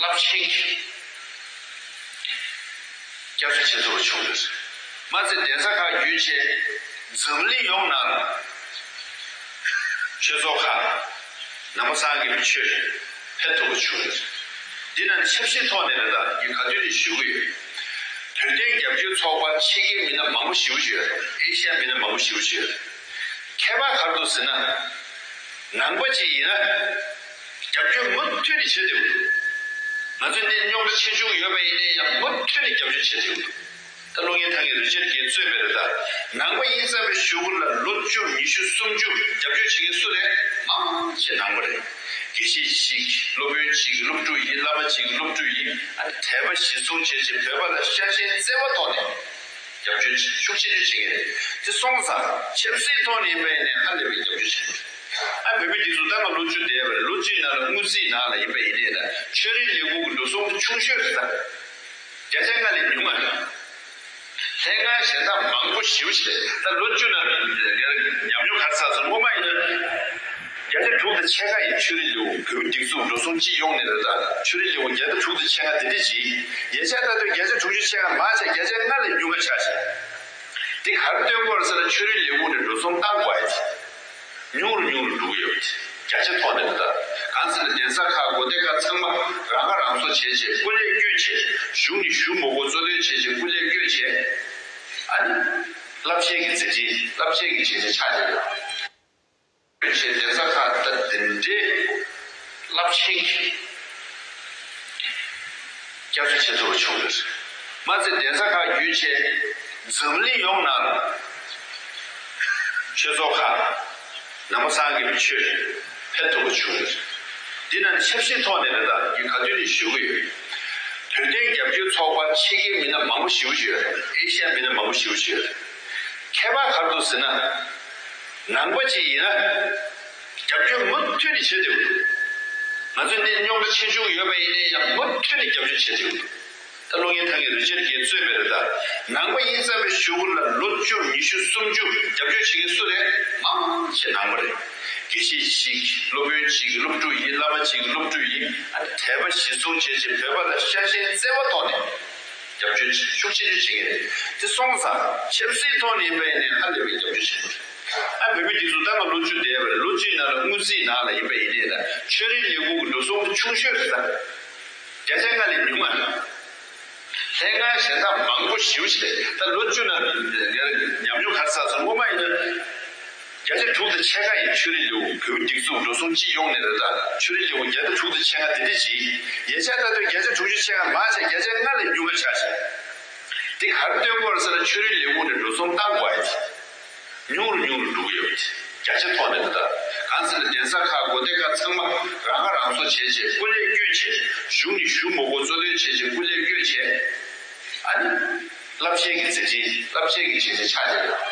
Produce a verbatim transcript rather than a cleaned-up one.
རླབས་ཆེན་གྱི་སྐྱབས་བཅོལ་བྱེད་ཐུབ་པ་བྱུང་ཡོད། མ་ཚད་གདན་ས་ཁག་བརྒྱུད་བྱས་འཛམ་གླིང་ཡོངས་ནང་ལ་ཆོས་ཚོགས་ཁག་ནང་པ་སངས་རྒྱས་པའི་ཆོས་ཕེབས་ཐུབ་པ་བྱུང་ཡོད། འདི་ནང་ཆབ་སྲིད་ཐོག་ནས་རེད། ད་ངས་ག་དུས་ནས་ཞུ་གི་ཡོད། བོད་དོན་རྒྱབ་སྐྱོར་ཚོགས་པ་ཕྱི་རྒྱལ་མི་སྣ་མང་པོ་ཞེ་པོ་ཅིག་ཡོད་རེད། ཨེ་ཤ་ཡ་མི་སྣ་མང་པོ་ཞེ་པོ་ཅིག་ཡོད་རེད། ཁྱད་པར་ག་རེ་འདུག་ཟེར་ན། ནང་པ་ཅིག་ཡིན་ན། རྒྱབ་སྐྱོར་མུ་མཐུད་ནས་བྱེད་ཐུབ་ཀྱི་འདུག་ང་ཚོས་འདི་རྙོག་དྲ་ཆེ་ཆུང་ཡོད་པ་ཡིན་ན་ཡང་མུ་མཐུད་ནས་རྒྱབ་སྐྱོར་བྱེད་ཐུབ་ཀྱི་འདུག་ད་ལོ་ངན་ཐང་གི་རི་ཅར་གྱིས་གཙོས་པའི་རེད། ད་ནང་པ་ཡིན་བསམ་པའི་གཞུག་གུ་ལ་ལོ་བཅུ་ཉི་ཤུ་སུམ་ཅུ་རྒྱབ་སྐྱོར་བྱེད་མཁན་སུ་རེད། མང་ཆེ་ནང་པ་རེད། དགེ་བཤེས་གཅིག་སློབ་དཔོན་གཅིག་སློབ་ཕྲུག་ཡིན། བླ་མ་གཅིག་སློབ་ཕྲུག་ཡིན། ཨ་ནི་དད་པ་གཞི་བཟུང་བྱས་བྱས་བོད་པ་ལ་ཤ་ཞེན་བརྩེ་བ་ཐོག་ནས་རྒྱབ་སྐྱོར་ཤུགས་ཆེ་ཆེ་བྱེད་ཀྱི་རེད། དེ་སོང་ཙང་ཆབ་སྲིད་ཐོག་ནས་ཡིན་པ་ཡིན་ནའི་ཧ་ལས་པའི་རྒྱབ་སྐྱོར་བྱེད་ཀྱི་རེད། ཨ་བོད་མི་འདི་ཚོ་ད་ང་ལོ་བཅུ་འདས་པ་རེད། ལོ་བཅུའི་ནང་ལ་དངུལ་རྩིས་ནང་ལ་ཡིན་པ་ཡིན་ནའི་ལ་ཆོས་རིག་ལས་ཁུངས་ཀྱི་འགྲོ་སོང་དེ་ཆུང་ཤོས་རེད། ད་བརྒྱ་ཆ་ལྔ་ལས་ཉུང་བ་རེད། ལྷན་ཁང་གཞན་དག་མང་པོ་ཞེ་པོ་ཞིག་རེད། ད་ལོ་བཅུ་ནང་ངས་ཉམས་མྱོང་ག་རེ་བསགས་སོང་། སྔོན་མ་ཡིན་ན་བརྒྱ་ཆ་དྲུག་དང་ཕྱེད་ཀ་ཡིན། ཆོས་རིག་ལས་ཁུངས་བོད་མི་སྒྲིག་འཛུགས་འགྲོ་སོང་སྤྱི་ཡོངས་ནས་རེད། ད་ཆོས་རིག་ལས་ཁུངས་བརྒྱ་ཆ་དྲུག་དང་ཕྱེད་ཀ་དེ་འདྲ་ཅིག་ཡིན། ཉེ་ཆར་ལྟ་དུས་བརྒྱ་ཆ་དྲུག་ཅུ་ཕྱེད་ཀ་མང་ཆེ་བརྒྱ་ཆ་ལྔ་ལས་ཉུང་བ་ཆགས་ཤག་དེ་ག་རེ་སྟོན་གྱི་ཡོད་རེད་ཟེར་ན་ཆོས་རིག་ལས་ཁུངས་ནས་འགྲོ་སོང་བཏང་དགོས་ཡ་དེ། ཉུང་རུ་ཉུང་རུ་འགྲོ་གི་ཡོད་པ་དེ་རྒྱ་ཆེ་ཐོག་ནས་རེད། ད་གང་ཟེར་ན་གདན་ས་ཁག་སྒོ་སྡེ་ཁག་ཚང་མ་རང་ཁ་རང་གསོ་བྱས་བྱས་སྐུ་ལས་བསྐྱོན་བྱས། གཞུང་ནས་ཞུ་མི་དགོས། གཙོ་དོན་བྱས་བྱས་སྐུ་ལས་བསྐྱོན་བྱས། ཨ་ནི་རླབས་ཆེན་གྱི་མཛད་འཕྲིན་རླབས་ཆེན་གྱི་བྱས་རྗེས་ཆགས་བསྡད་ཡོད། བྱས་གདན་ས་ཁག་ད་དེ་འདྲའི་རླབས་ཆེན་གྱི་སྐྱབས་བཅོལ་བྱེད་ཐུབ་པ་བྱུང་ཡོད། མ་ཚད་གདན་ས་ཁག་བརྒྱུད་བྱས་འཛམ་གླིང་ཡོངས་ནང་ལ་ཆོས་ཚོགས་ཁག་ནང་པ་སངས་རྒྱས་པའི་ཆོས་ཕེབས་ཐུབ་པ་བྱུང་ཡོད། འདི་ནང་ནས་ཆབ་སྲིད་ཐོག་ནས་རེད། ད་ངས་ག་དུས་ནས་ཞུ་གི་ཡོད། བོད་དོན་རྒྱབ་སྐྱོར་ཚོགས་པ་ཕྱི་རྒྱལ་མི་སྣ་མང་པོ་ཞེ་པོ་ཅིག་ཡོད་རེད། ཨེ་ཤ་ཡ་མི་སྣ་མང་པོ་ཞེ་པོ་ཅིག་ཡོད་རེད། ཁྱད་པར་ག་རེ་འདུག་ཟེར་ན། ནང་པ་ཅིག་ཡིན་ན། རྒྱབ་སྐྱོར་མུ་མཐུད་ནས་བྱེད་ཐུབ་ཀྱི་འདུག་ང་ཚོས་འདི་རྙོག་དྲ་ཆེ་ཆུང་ཡོད་པ་ཡིན་ནའི་ཡང་མུ་མཐུད་ནས་རྒྱབ་སྐྱོར་བྱེད་ཐུབ་ཀྱི་འདུག་ད་ལོ་ངན་ཐང་གི་རི་ཅར་གྱིས་གཙོས་པའི་རེད། ད་ནང་པ་ཡིན་བསམ་པའི་གཞུག་གུ་ལ་ལོ་བཅུ་ཉི་ཤུ་སུམ་ཅུ་རྒྱབ་སྐྱོར་བྱེད་མཁན་སུ་རེད། མང་ཆེ་ནང་པ་རེད། དགེ་བཤེས་གཅིག་སློབ་དཔོན་གཅིག་སློབ་ཕྲུག་ཡིན། བླ་མ་གཅིག་སློབ་ཕྲུག་ཡིན། ཨ་ནི་དད་པ་གཞི་བཟུང་བྱས་བྱས་བོད་པ་ལ་ཤ་ཞེན་བརྩེ་བ་ཐོག་ནས་རྒྱབ་སྐྱོར་ཤུགས་ཆེ་ཆེ་བྱེད་ཀྱི་རེད། དེ་སོང་ཙང་ཆབ་སྲིད་ཐོག་ནས་ཡིན་པ་ཡིན་ནའི་ཧ་ལས་པའི་རྒྱབ་སྐྱོར་བྱེད་ཀྱི་རེད། ཨ་བོད་མི་འདི་ཚོ་ད་ང་ལོ་བཅུ་འདས་པ་རེད། ལོ་བཅུའི་ནང་ལ་དངུལ་རྩིས་ནང་ལ་ཡིན་པ་ཡིན་ནའི་ལ་ཆོས་རིག་ལས་ཁུངས་ཀྱི་འགྲོ་སོང་དེ་ཆུང་ཤོས་རེད། ད་བརྒྱ་ཆ་ལྔ་ལས་ཉུང་བ་རེད། ལྷན་ཁང་གཞན་དག་མང་པོ་ཞེ་པོ་ཞིག་རེད། ད་ལོ་བཅུ་ནང་ངས་ཉམས་མྱོང་ག་རེ་བསགས་སོང་། སྔོན་མ་ཡིན་ན་བརྒྱ་ཆ་དྲུག་དང་ཕྱེད་ཀ་ཡིན། ཆོས་རིག་ལས་ཁུངས་བོད་མི་སྒྲིག་འཛུགས་འགྲོ་སོང་སྤྱི་ཡོངས་ནས་རེད། ད་ཆོས་རིག་ལས་ཁུངས་བརྒྱ་ཆ་དྲུག་དང་ཕྱེད་ཀ་དེ་འདྲ་ཅིག་ཡིན། ཉེ་ཆར་ལྟ་དུས་བརྒྱ་ཆ་དྲུག་ཅུ་ཕྱེད་ཀ་མང་ཆེ་བརྒྱ་ཆ་ལྔ་ལས་ཉུང་བ་ཆགས་ཤག་དེ་ག་རེ་སྟོན་གྱི་ཡོད་རེད་ཟེར་ན་ཆོས་རིག་ལས་ཁུངས་ནས་འགྲོ་སོང་བཏང་དགོས་ཡ་དེ། ཉུང་རུ་ཉུང་རུ་འགྲོ་གི་ཡོད་པ་དེ་རྒྱ་ཆེ་ཐོག་ནས་རེད། ད་གང་ཟེར་ན་གདན་ས་ཁག་སྒོ་སྡེ་ཁག་ཚང་མ་རང་ཁ་རང་གསོ་བྱས་བྱས་སྐུ་ལས་བསྐྱོན་བྱས། གཞུང་ནས་ཞུ་མི་དགོས། གཙོ་དོན་བྱས་བྱས་སྐུ་ལས་བསྐྱོན་བྱས། ཨ་ནི་རླབས་ཆེན་གྱི་མཛད་འཕྲིན་རླབས་ཆེན་གྱི་བྱས་རྗེས་ཆགས་བསྡད་ཡོད།